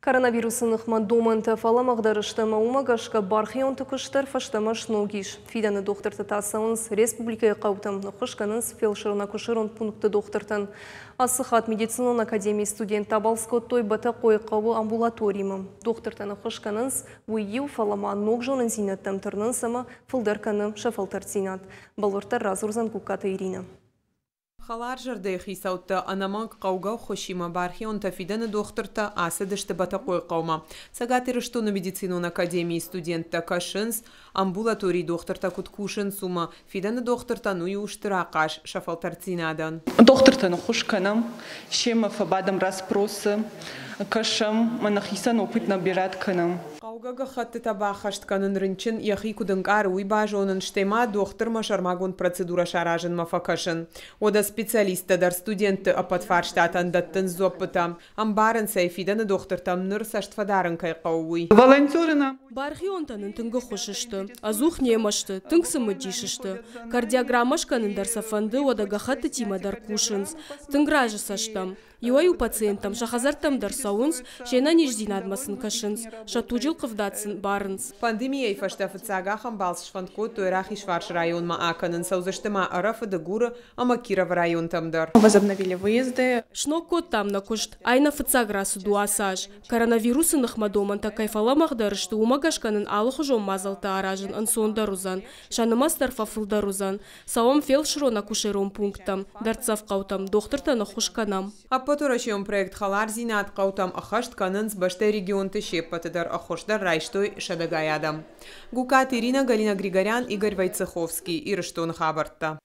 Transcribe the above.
Коронавирусы ныхмӕ домӕнтӕ фӕлӕмӕгъдӕр сты ӕмӕ уымӕ гӕсгӕ бархионты куыст дӕр фӕстӕмӕ сног ис. Фидӕны дохтыртӕ та цӕуынц республикӕйы хъӕутӕм, ӕххуыс кӕнынц фелсырон-акушерон пунктты дохтыртӕн. Ацы хатт медицинон академийы студенттӕ абалц кодтой Бӕтӕхъойы хъӕуы амбулаторимӕ. Дохтыртӕн ӕххуыс кӕнынц, уый иу, фӕлӕ ма ног зонындзинӕдтӕм тырнынц ӕмӕ фылдӕр кӕны сӕ фӕлтӕрддзинад. Бӕлвырддӕр радзурдзӕн Гугкаты Иринӕ. Хӕлар зӕрдӕйы хицӕуттӕ ӕнӕмӕнг хъӕугӕ ӕххуысимӕ бархионтӕ фидӕны дохтыртӕ ацыдысты Бӕтӕхъойы хъӕумӕ. Цӕгат Ирыстоны медицинон академийы студенттӕ кӕсынц, амбулаторийы дохтыртӕ куыд кусынц, уымӕ. Фидӕны дохтыртӕн уый у стыр ахъаз сӕ фӕлтӕрддзинадӕн. Дохтыртӕн ӕххуыс кӕнӕм, семӕ фӕбадӕм расспросы, кӕсӕм, ӕмӕ нӕхицӕн опыт набирать кӕнӕм. Хъӕугӕ гӕххӕттытӕ баххӕст кӕнын, рынчын йӕхи куыд ӕнкъары, уый базонын, стӕй ма дохтырмӕ сӕрмагонд процедурӕ саразынмӕ фӕкӕсын. Уӕдӕ специалисттӕ дӕр студентты ӕппӕт фарстатӕн дӕттынц дзуӕппытӕ. Ӕмбарынц ӕй, фидӕны дохтыртӕм ныр цӕст фӕдарын кӕй хъӕуы, уый. Волонтеры нам Бархионтӕ нын тынг ӕххуыс сты. Ӕдзух немӕ сты, тынг цымыдис сты. Кардиограммӕ скӕнын дӕр сӕ фӕнды, уӕдӕ гӕххӕттытимӕ дӕр кусынц. Тынг разы сӕ стӕм. Иуӕй-иу пациенттӕм сӕ хӕдзӕрттӕм дӕр цӕуынц, се нӕниздзинадмӕ сын кӕсынц, сӕ туджы лхъывдад сын барынц. Пандемийӕйы фӕстӕ фыццаг ахӕм балц сфӕнд кодтой Рахизфарсы районмӕ акӕнын. Цӕудзысты ма Ӕрӕфы, Дыгуры ӕмӕ Кировы районтӕм дӕр. Возобновили выезды. Сног кодтам нӕ куыст. Ай нӕ фыццаг рацыд у ацы аз. Коронавирусы ныхмӕ домӕнтӕ кӕй фӕлӕмӕгъдӕр сты, уымӕ гӕсгӕ нын алыхуызон мадзӕлттӕ аразын ӕнцондӕр уыдзӕн, сӕ нымӕц дӕр фӕфылдӕр уыдзӕн. Цӕуӕм фелсырон-акушерон пункттӕм, дӕрддзӕф хъӕутӕм, дохтыртӕн ӕххуыс кӕнӕм. Ӕппӕтуӕрӕсеон проект «Хӕлардзинад хъӕутӕм» ӕххӕст кӕнынц бӕстӕйы регионты се ппӕты дӕр, ӕххуыс дӕр райстой сӕдӕгай адӕм. Гукаты Ирина, Галина Григорян, Игорь Войцеховский. Ирыстоны хабӕрттӕ.